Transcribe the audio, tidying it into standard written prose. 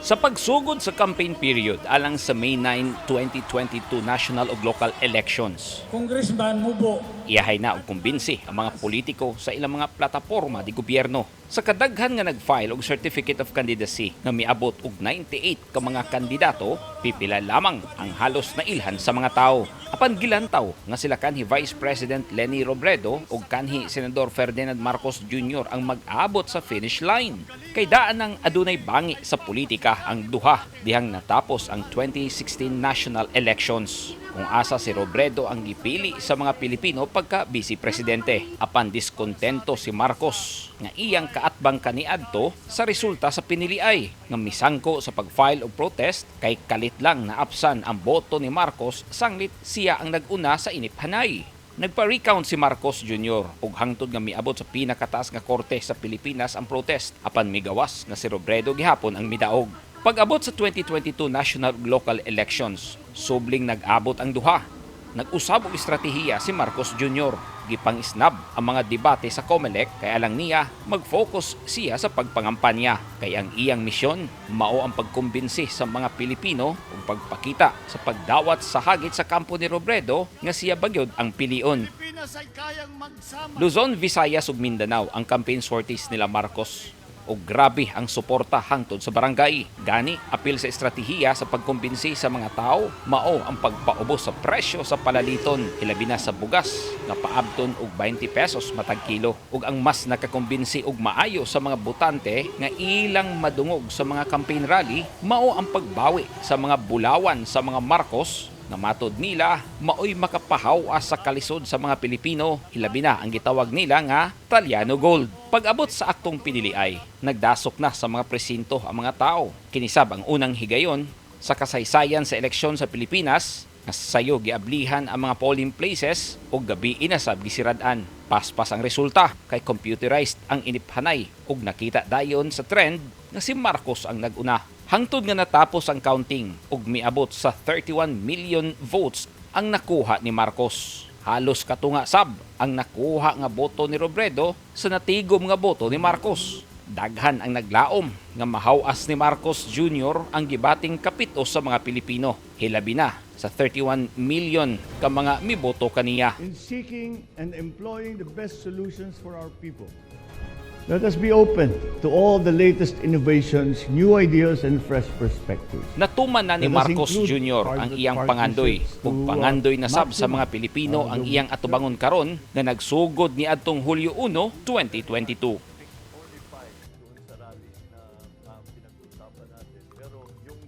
Sa pagsugod sa campaign period alang sa May 9, 2022 national ug local elections, Congressman Mubo. iyahay na og kumbinsi ang mga politiko sa ilang mga plataporma di gobyerno. Sa kadaghan nga nag-file og certificate of candidacy nga miabot og 98 ka mga kandidato, pipila lamang ang halos nailhan sa mga tao. Apan gilantaw nga sila kanhi Vice President Leni Robredo ug kanhi Senador Ferdinand Marcos Jr. ang mag-abot sa finish line. Kay daan ang adunay bangi sa politika ang duha dihang natapos ang 2016 national elections, kung asa si Robredo ang gipili sa mga Pilipino pagka vice presidente. Apan diskontento si Marcos nga iyang kaatbang kaniadto sa resulta sa piniliay nga misangko sa pag-file og protest kay kalit lang naapsan ang boto ni Marcos sanglit siya ang nag-una sa iniphanay. Nagpa-recount si Marcos Jr. ug hangtod nga miabot sa pinakataas nga korte sa Pilipinas ang protest, apan migawas nga si Robredo gihapon ang midaog. Pag-abot sa 2022 national ug local elections, subling nag-abot ang duha. Nag-usab og estratehiya si Marcos Jr. Gipang-isnab ang mga debate sa COMELEC kay alang niya mag-focus siya sa pagpangampanya. Kay ang iyang misyon mao ang pagkumbinsi sa mga Pilipino ug pagpakita sa pagdawat sa hagit sa kampo ni Robredo nga siya bagyod ang pilion. Pilipinas ay kayang magsama. Luzon, Visayas ug Mindanao ang campaign sorties nila Marcos, ug grabe ang suporta hangtod sa barangay. Gani, apil sa estratehiya sa pagkumbinsi sa mga tao, mao ang pagpaubos sa presyo sa palaliton, hilabi na sa bugas nga paabton og 20 pesos matag kilo. Ug ang mas nakakumbinsi og maayo sa mga botante nga ilang madungog sa mga campaign rally, mao ang pagbawi sa mga bulawan sa mga Marcos nga matod nila maoy makapahaw sa kalisod sa mga Pilipino, hilabi na ang gitawag nila nga Tallano Gold. Pag-abot sa aktong piniliay, nagdasok na sa mga presinto ang mga tao. Kinisab ang unang higayon sa kasaysayan sa eleksyon sa Pilipinas nga sayo giablihan ang mga polling places ug gabi inasab gisirad-an. Paspas ang resulta kay computerized ang iniphanay ug nakita dayon sa trend nga si Marcos ang nag-una. Hangtod nga natapos ang counting ug miabot sa 31 million votes ang nakuha ni Marcos. Halos katunga sab ang nakuha nga boto ni Robredo sa natigom nga boto ni Marcos. Daghan ang naglaom nga mahaw-as ni Marcos Jr. ang gibating kapito sa mga Pilipino. Hilabi na sa 31 million ka mga miboto kaniya. In seeking and employing the best solutions for our people. Let us be open to all the latest innovations, new ideas, and fresh perspectives. Natuman na ni Let us Marcos include Jr. ang iyang pangandoy partnerships ug to, pangandoy na sab sa mga maximize, Pilipino ang iyang atubangon karon nga nagsugod ni adtong Hulyo 1, 2022. Doon sa rally na pinag-usapan natin. Pero